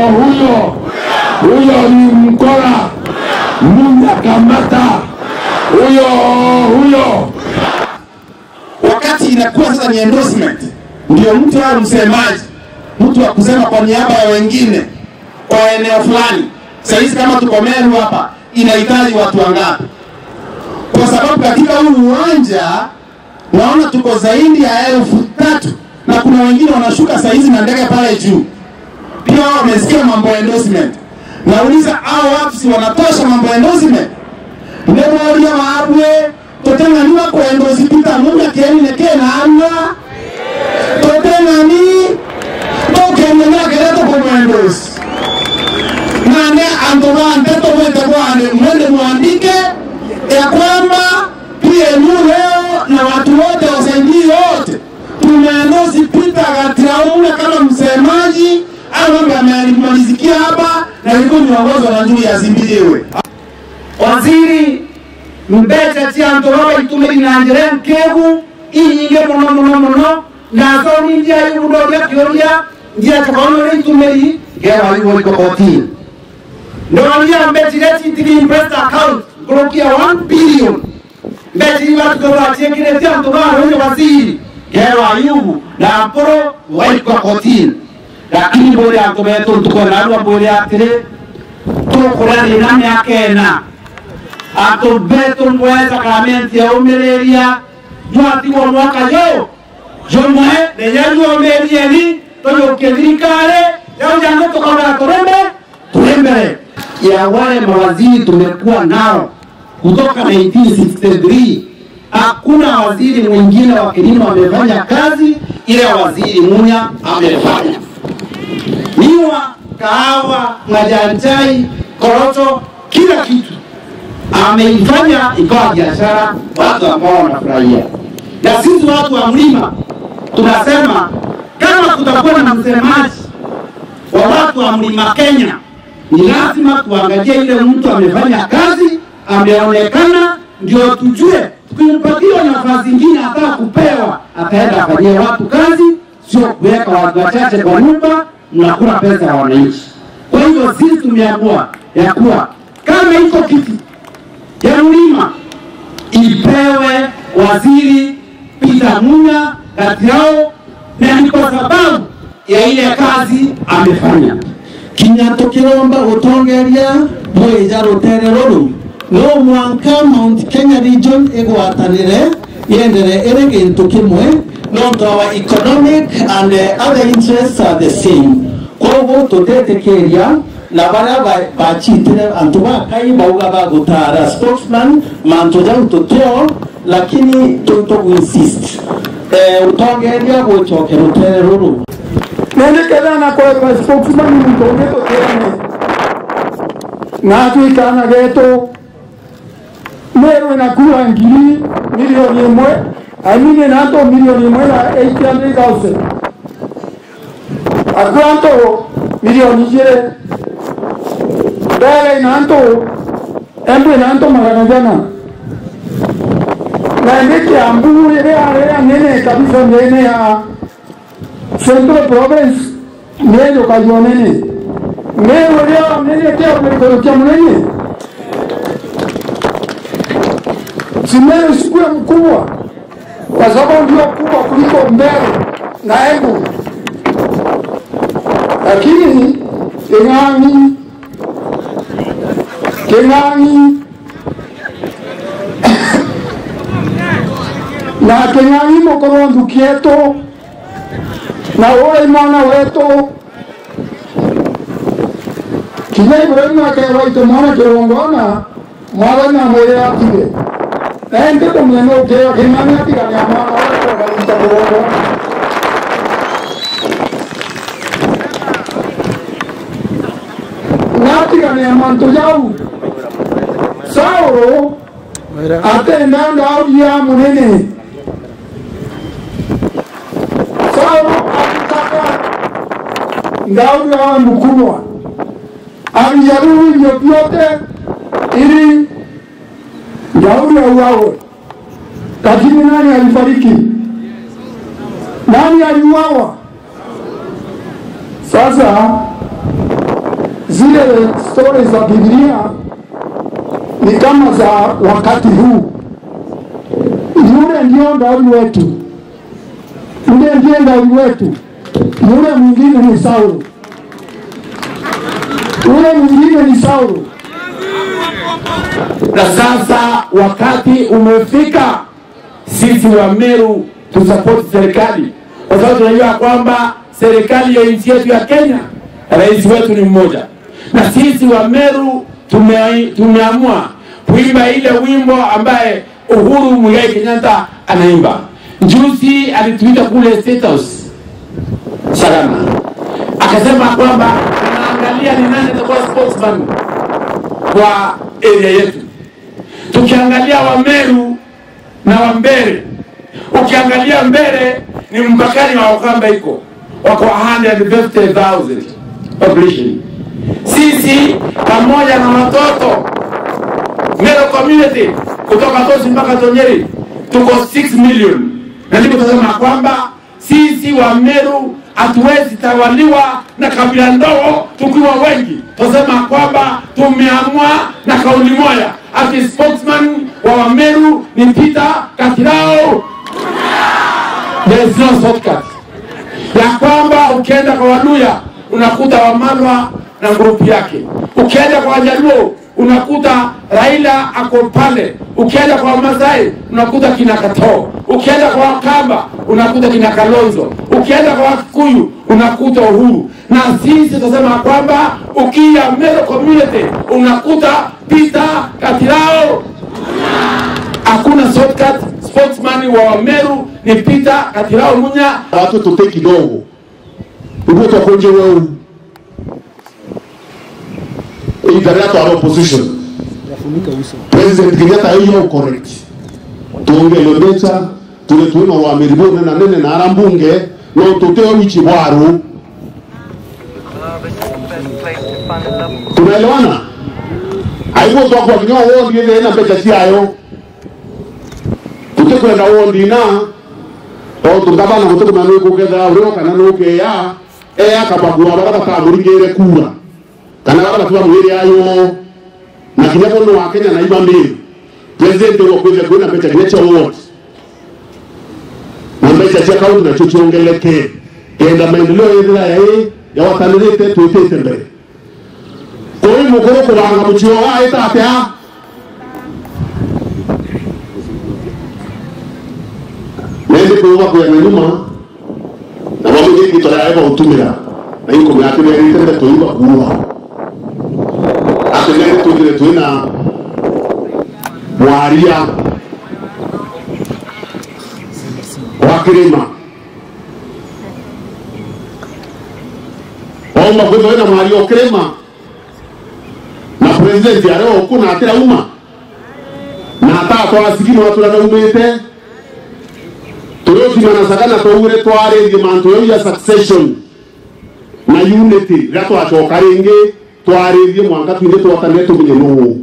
huyo, huyo ni mkora. Munya kamata. Huyo huyo. Wakati inakuwa sasa ni endorsement, ndio mtu au msemaji, mtu wa kusema kwa niaba ya wengine kwa eneo fulani. Sasa hizi kama tuko Meru hapa, inahitaji watu wangapi? Kwa sababu katika huu uwanja naona tuko zaidi ya 3,000 na kuna wengine wanashuka saa hizi na ndege pale juu. Pia wao wamesikia mambo ya endorsement. Nauliza hao watu si wanatosha mambo ya endorsement? Ndio maabwe totenga ni wako endorse Peter Munya kieni neke na anna. Totenga ni tokenga na kereto kwa endorse. Nane antoba anteto mwende kwa mwende muandike ya kwamba PNU leo na watu wote wasaidii wote tumeendorse Peter Gatiauna kama msemaji au mambo yamemalizikia hapa na ilikuwa miongozo na njuu ya zimbiliwe. Waziri mbecha tia antoroba itumeri na njere mkegu inyinge muno muno muno na zoni njia yubudoria kioria njia chakaono itumeri gewa yuwa ikokotini. Ndoria mbechi leti itiki impressed account kulokia 1 billion. Mbechi iwa tukora chekine tia antoroba wenye waziri gewa yubu na amporo wa ikokotini. Lakini bori antobeto tukonalwa bori atire tukorani na miaka atobeto mweza kamenti ya umereria mwati wa mwaka yo jomwe neyanyu omerieni toyokedirikare yao jango tukona torembe turembe ya wale mawaziri tumekuwa nao kutoka 1963 hakuna waziri mwingine wa kilimo amefanya kazi ile waziri Munya amefanya. Miwa, kahawa, majani chai, korosho, kila kitu ameifanya ikawa biashara, watu ambao wanafurahia. Na sisi watu wa mlima tunasema kama kutakuwa na msemaji wa watu wa mlima Kenya, ni lazima tuangalie ile mtu amefanya kazi, ameonekana, ndio tujue tukimpatia nafasi nyingine hata kupewa ataenda afanyie watu kazi, sio kuweka watu wachache kwa nyumba mnakula pesa ya wananchi. Kwa hivyo sisi tumeamua ya kuwa kama iko kiti ya mlima ipewe waziri Peter Munya kati yao, na ni kwa sababu ya ile kazi amefanya. Kinya tukiromba gutongeria mweja rutere ruru no mwanka Mount Kenya region igwatanire yendere ere gintu kimwe no our economic and other interests are the same. Koguo tutetikiria na baria bachitire antu bakai bauga bagutara spokesman mantu jau tutio lakini tutu insist utongeria gucoke rutere ruru nende kethana kwa spokesman mutonge tutirane na tuikana geto Meru inakuwa ngiri milioni imwe amine nato milioni imwe na 800,000 akuanto milioni jire dole inanto embu inanto magana jana na ndiki ambu ile ale nene kabisa nene ya Central Province nene kajionene Meru leo nene kia kwa mnene Simeru sikuwa mkubwa kwa sababu ndio kubwa kuliko mbele na Embu. Lakini King'ang'i na King'ang'i mokorwo ndukietwo na oi mwana wetu kinya Ibrahimu akerwa ito mwana kirongona mwathani amwĩre atige ende kũmenya ũkĩo King'ang'i atigania mwana wetu akaruta kĩgongona. Natigania mantu jau Sauro atenda Daudi ya munene. Sauro alitaka Daudi awe mkubwa, alijaribu hivyo vyote ili Daudi auawe, lakini nani alifariki? Nani aliuawa? Sasa Zile stories za Biblia ni kama za wakati huu. Yule ndio Daudi wetu, yule ndiye Daudi wetu, yule mwingine ni Saulu, yule mwingine ni Saulu. Na sasa wakati umefika sisi wa Meru tusupport serikali, kwa sababu tunajua kwamba serikali ya nchi yetu ya Kenya, rais wetu ni mmoja. Na sisi wa Meru tumeamua kuimba ile wimbo ambaye Uhuru Muigai Kenyatta anaimba. Juzi alituita kule State House Sagana, akasema kwamba anaangalia ni nani atakuwa spokesman kwa area yetu. Tukiangalia wa Meru na wa Mbere, ukiangalia Mbere ni mpakani wa Wakamba, iko wako 150,000 population. Sisi pamoja na watoto Meru community kutoka Tosi mpaka Tonyeri tuko 6 million. Na ndipo tunasema kwamba sisi wa Meru hatuwezi tawaliwa na kabila ndogo tukiwa wengi. Tunasema kwamba tumeamua na kauli moja, ati spokesman wa Meru ni Peter Katirao. There is no shortcut. Ya kwamba ukienda kwa Waluya unakuta Wamalwa na grupu yake, ukienda kwa Wajaluo unakuta Raila ako pale, ukienda kwa Masai unakuta kina Katoo, ukienda kwa Wakamba unakuta kina Kalonzo, ukienda kwa Wakikuyu unakuta Uhuru. Na sisi tunasema kwamba ukia Meru community unakuta Peter Katirao. Hakuna shortcut. Spokesman wa Meru ni Peter Katirao Munya. Watu tute kidogo ubuto konje wewe idara ya opposition. President Kenyatta hiyo correct. Tuonge lobeta tule tuno wa miribone na nene na arambunge no tuteo wichibwaru. Tunaelewana? Haiko kwa kwa kinyo wao ndiye na pesa si ayo. Tutekwenda wao ndina o tutabana kutoka na kugeza uro kana nuke ya akabagua baba tamurigere kura. Kana baba tuwa ayo na kinyako no wa Kenya na iba mbili. President wa kwenda kuna pesa kinecha ward. Na pesa cha kaunti na chochongeleke. Kenda maendeleo yedira ya ya watanirete tuitete mbele. Kwa hiyo mukoro kubanga muchiwa wa eta atea. Nende kuwa kwa nyuma na wamuje kitolea eba utumira na yuko mnati nende tuiba kuwa. Ate nende tuire tuina mwaria wakirima. Omba kwenda na mwaria wakirima. Na president areo kuna atira uma. Na ata kwa sikino watu na umete. Tuyo na sakana toure tware dimanto ya succession na unity rato achoka ringi tware thie mwanka twinde twatane tumenye no.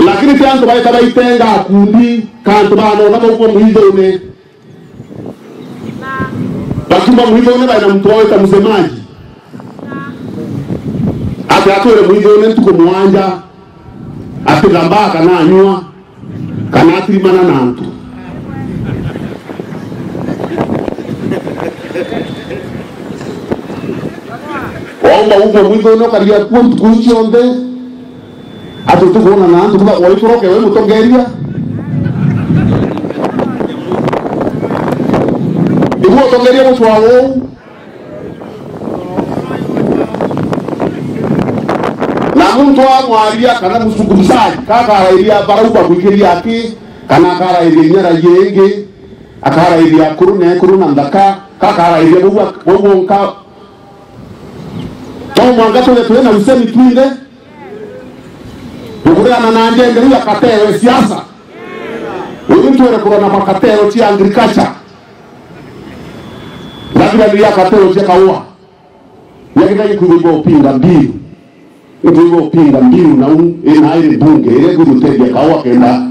Lakini tianto baita baitenga kundi kanto bano na kwa muhithone. Bakimba muhithone baina mtu wawe msemaji. Ati atwere muhithone tuko mwanja ati gamba kana anywa kana atirimana nantu. Omba ugo mwithono karia kuo mtukuichi onde ati tukuona na antu kuba waitoroke we mutongeria iguo tongeria mutu wa wou na muntu wa mwaria kana musungumsaji kakarairia barauka kuikiria ati kana akarairia nyara yengi akarairia kuru ne kuru na ndaka kakarairia bugwa nka Mwanga tule tuwe na usemi tuile Bukurana na njenge ya kateo siasa. Uyu tuwe kurana makateo tia agriculture. Lakini ya kateo tia kaua. Yakidai kuibo upinga mbiu. Kuibo upinga mbiu na ina ile bunge ile kuruteja kaua kenda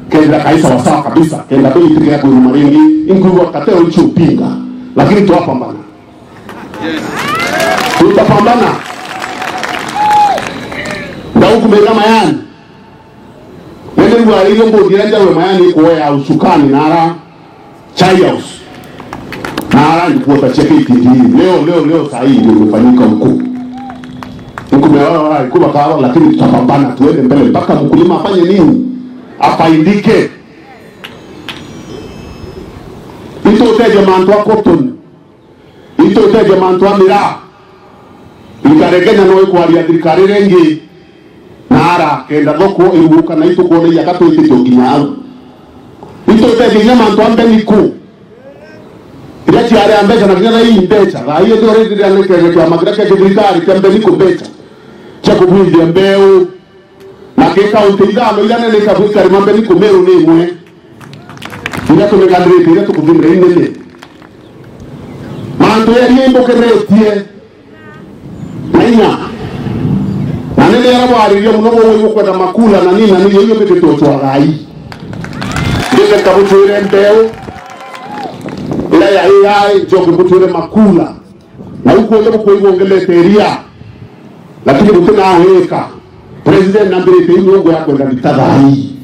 kenda kaisa wasawa kabisa. Kenda kwa itika kwa maringi inkuwa kateo ichi upinga. Lakini tuwapambana. Yes. Tutapambana. Ndaukumira mayani nende ngwaririo mbundira njawe mayani kuoya usukani nara chai house nara nikuota cheki kidi leo leo leo saa hii ndio imefanyika huko huko kuba kawa, lakini tutapambana tuende mbele mpaka mkulima afanye nini, afaidike. Itoteje mantu wa cotton, itoteje mantu wa miraa ikaregenya no ikwaria thirikari rengi nara kenda thoko iruka na itukuona yakatwititio nginya au itoteje nginya mantu wa mbeniku iria ciaria mbeca na nginya thaa mbeca thaa ii ndorĩrĩria nĩkĩgĩa kĩama kĩrĩa kĩa gĩthirikari kĩa mbeniku mbeca cia kũbuithia mbeu na kĩ kaũntĩ ithano iria nene ikarĩma mbeniku Meru nĩ ĩmwe iria tũnĩganĩrĩte iria tũkũthimĩra inene mantu yaria imbũkĩrĩtie na na nene yarabwaririe mũno gũgũ kwenda makula na nini na nini iyo mbĩtĩtwo ndĩte kabũtwĩre mbeu ila ya AI njoke mbutwire makula na huko ndio kuigongelete ria lakini butina heka president na mbere te ngo ya kwenda bitathai